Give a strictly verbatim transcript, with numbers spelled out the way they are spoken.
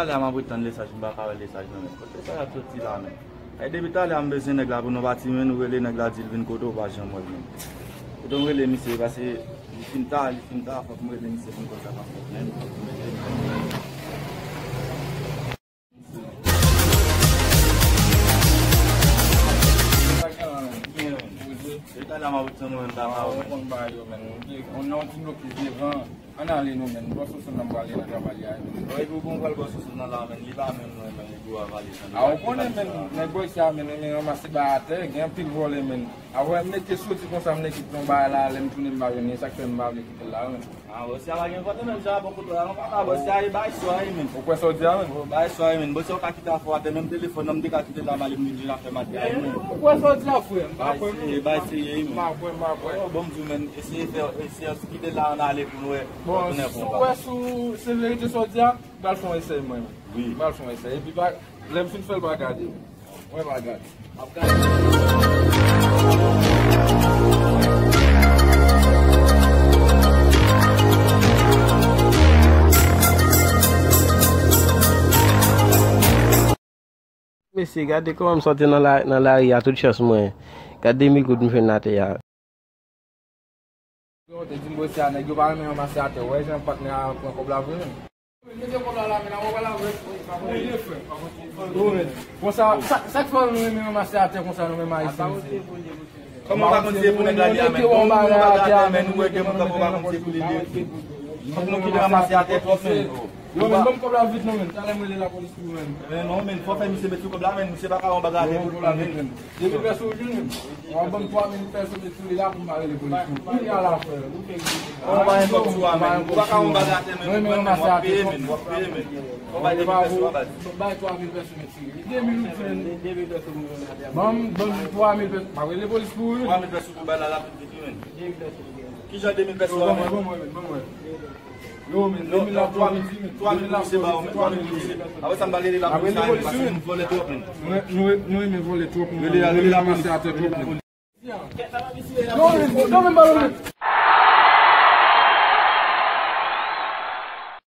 Talè a m ap ret tann lesaj, m pa ka wè lesaj nan men. Kot lesaj ap soti la menm? Ay, depi talè a m bezwen nèg la pou nou pati, men nou rele nèg la, di l vin kote w, pa janm wè l menm. Kote m rele misye, paske li fin ta, li fin ta, fòk m rele misye pou m konn sa k ap fèt menm. Depi talè a m ap ret tann ou menm, pa ka wè w menm. Ann ale nou menm, bò soso nan m prale nan travay li a. Bon, epi ou bon pral bò soso nan la menm, li pa menm nou menm, li gwo a pale. A, ou konnen menm, nèg bò isi a menm, renmen ranmase bagay atè, gen anpil vòlè menm. Apre m mete soti konsa, m nèk kite yon bagay la, lè m tounen m pa jwenn li, sa k fè m pa vle kite l la menm. A, bò isi a pa gen vòlè menm, jan a bon kote la, non, papa, bò isi a e bay swa, e menm. Ou kwè sa w di a menm? O, bay swa, e menm. Bò isi a ou ka kite afè w atè, menm telefòn nan m te ka kite la, m ale m vin jwenn afè m atè a, e menm. Ou kwè sa w di a, frè? M pa kwè non. Bay serye, bay serye, e menm. M pa kwè, m pa kwè. O, bon, m di w menm, eseye fè, eseye kite l la, ann ale pou nou wè. Bon, si w wè sou, se verite sa w di a, m pral fè yon esèy mwen menm. Wi. M pral fè yon esèy. Epi pa, lè m fin fè l, pa gade. Mwen pa gade. M ap gade. Mesye, gade kòman m sòti nan la, nan lari a, tout chans mwen. Gade de mil goud m jwenn atè a. Yo, te di m bòs a, nèg yo pa renmen ranmase atè. Ou wè jan patnè a pran kòb la vre menm. Mete kòb la la, men, ou wè la vre. Konsa, sa, sa k fè nou renmen ranmase atè konsa, nou menm Ayisyen, mesye? Kòman w pa konn se pou nèg la li a, men? Bon, ou bagay atè, men, ou wè gen moun k ap pa konn se pou li li. Fòk nou kite ranmase atè twòp, men. Yo, men, ban m kòb la vit non, men. Talè m rele lapolis pou ou, men. Men non, men, fò fè misye met sou kòb la, men, misye pa ka yon bagay atè pou li, men. De mil pèso ou jwenn, men. W ap ban m twa mil pèso met sou li la pou m pa rele polis, men. Kounye a la, frè. Ou pa gen kòb sou a, men. Ou pa ka yon bagay atè, men. Ou renmen ranmase atè twòp, men. W ap peye, men. Fò bay de mil pèso a, baz. Bay twa mil pèso met sou li. De mil ou jwenn. Ban m, ban m twa mil pèso. M ap rele polis pou ou, wi. Twa mil pèso pou bay la, la, tout vit, wi, men. Kijan de mil pèso a, men? Ban mwen, ban mwen, men, ban mwen. Yo, men, de mil la, twa mil, twa mil pou misye ba ou, men, twa mil pou misye. Apre sa, m pa rele lapolis la, men, paske nou vòlè twòp, men. Nou, nou, nou renmen vòlè twòp, men. Rele, rele lapolis. Yo, men, yo, men, ba yo, men.